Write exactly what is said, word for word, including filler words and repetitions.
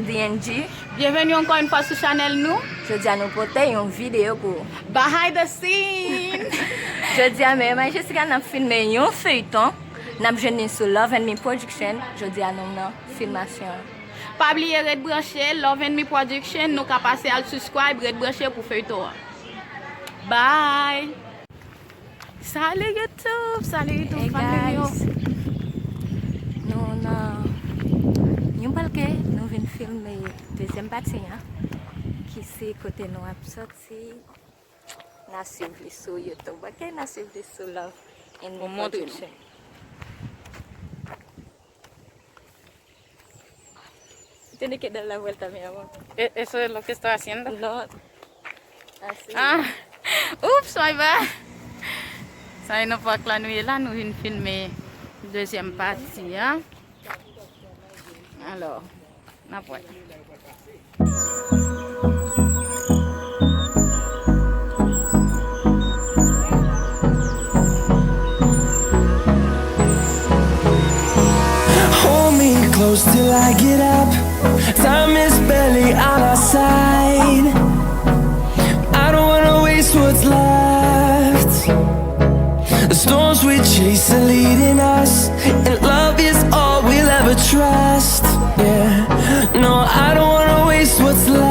D N G. Byenveni ankò yon fwa sou chanèl nou. Jodi a nou pote yon videyo pou ou. Behind the scene! Jodi a, mwen menm ak Jessica n ap filme yon feyton. N ap jwenn li sou Love and Me Production. Jodi a, nou nan filmasyon an. Pa bliye ret branche, Love and Me Production, nou ka pase al subscribe, ret branche pou feyton an. Bye! Salut YouTube, salut YouTube Hey family yo. Guys, nou nan yon palke, nou vin filme dezyèm pati an, ki se kote nou ap soti. N a swiv li sou YouTube, ok? N a swiv li sou Love and Me Mwen montre nou. Production. Tiene que dar la vuelta, mi amor. E- Eso es lo que está haciendo. No. Así. Ah, oops, my bad. Sa e nan pak la nou ye la, nou vin filme dezyèm pati a. Alò, n ap wè. Hold me close till I get up. Time is barely on our side. I don't wanna waste what's left. The storms we chase are leading us, and love is all we'll ever trust. Yeah, no, I don't wanna waste what's left.